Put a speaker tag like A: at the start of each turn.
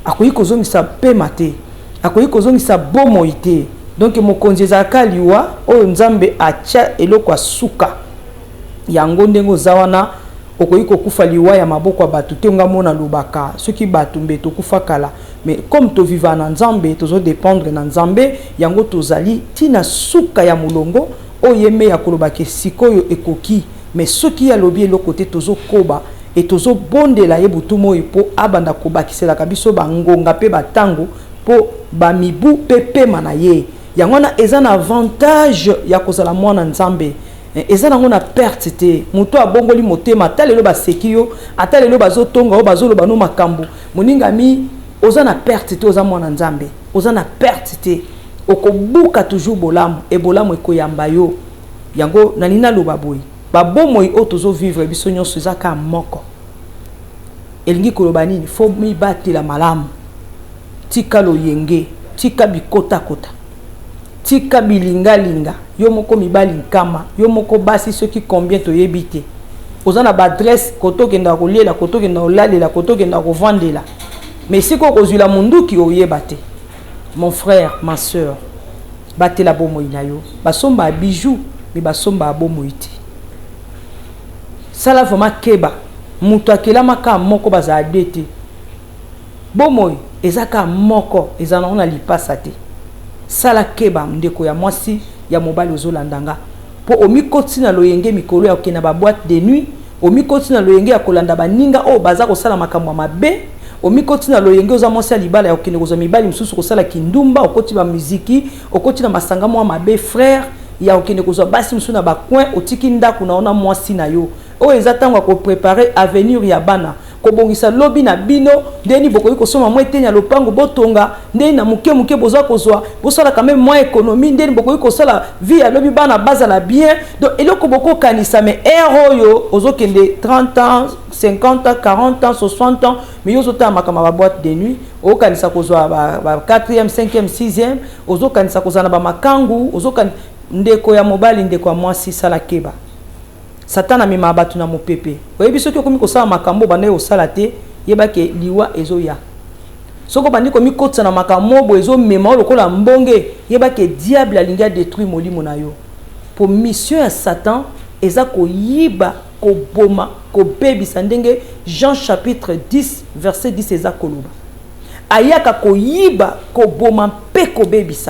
A: Akoki kozongisa pema te, akoki kozongisa bomoi te. Donc mokonzi ezalaka liwa oyo Nzambe atia eloko ya suka yango. Ndenge oza wana, okoki kokufa liwa ya maboko ya bato te. Nga mona alobaka, soki bato mbe tokufa kala, mais comme toviva na Nzambe, tozodépendre na Nzambe, yango tozali ntina suka ya molongo oyo ye me ya kolobaka sikoyo ekoki. Mais soki ye alobi eloko te, tozokoba e tozobondela ye butu moi mpo abanda kobakiselaka biso bangonga mpe batango mpo bamibu mpe pema na ye. Yango wana eza na avantage ya kozala mwana Nzambe. Eza nango na perte te. Moto abongoli motema, ata lelo baseki yo, ata lelo bazotonga oyo, bazoloba no makambo, moningami, oza na perte te. Oza mwana Nzambe, oza na perte te. Okobuka toujours bolamu e bolamu ekoyamba yo. Yango nalingi naloba boye: babomoi oyo tozovivre biso nyonso eza kaka moko. Elingi koloba nini? Faut mibatela malamu. Tika loyenge, tika bikotakota, tika bilingalinga. Yo moko mibali nkama, yo moko basi soki combien toyebi te. Oza na baadresse, koto okendaka koliela, koto okendaka kolalela, koto okendaka kovandela, mais sikoyo okozwila munduki, oyeba te. Mon frère, ma soeur, batela bomoi na yo. Basomba bijou, mais basomba bomoi te. Sala vraiment keba. Moto akelamaka moko, bazala de te. Bomoi eza kaka moko, eza nango na lipasa te. Sala keba, ndeko ya mwasi, ya mobali ozolanda nga, mpo omikoti na loyenge mikolo ya kokende na baboîte de nuit, omikoti na loyenge ya kolanda baninga oyo baza kosala makambo ya mabe, omikoti na loyenge, oza mwasi ya libala, ya kokende kozwa mibali mosusu, kosala kindumba, okoti bamiziki, okoti na masanga mwa mabe, frère, ya kokende kozwa basi mosusu na bacoin. Otiki ndako na yo na mwasi na yo. Oyo eza ntango ya kopréparer avenir ya bana, kobongisa lobi na bino. Ndeni bokoki kosomba mwa eteni ya lopango, botonga ndeni na moke moke bozwa kozwa, bosala quand même mwa économie, ndeni bokoki kosala vie ya lobi, bana bazala bien. Donc eloko bokokanisa, mais ere oyo ozokende 30 ans, 50 ans, 40 ans, 60 ans, mais yo ozotala makambo ya baboîte de nuit, okokanisa kozwa ba 4e, 5e, 6e, ozokanisa kozala na bamakangu, ozokanisa. Ndeko ya mobali, ndeko ya mwasi, sala keba. Satan amemaka bato na mopepe. Oyebi, soki okomi kosala makambo obandaki kosala te, yebake liwa ezoya. Soki obandi komikotisa na makambo boye, ezomema o lokola mbonge, yebake diable alingi adétruire molimo na yo. Po mission ya Satan eza koyiba, koboma, kobebisa. Ndenge Jean chapitre 10 verset 10 eza koloba, ayaka koyiba, koboma mpe kobebisa.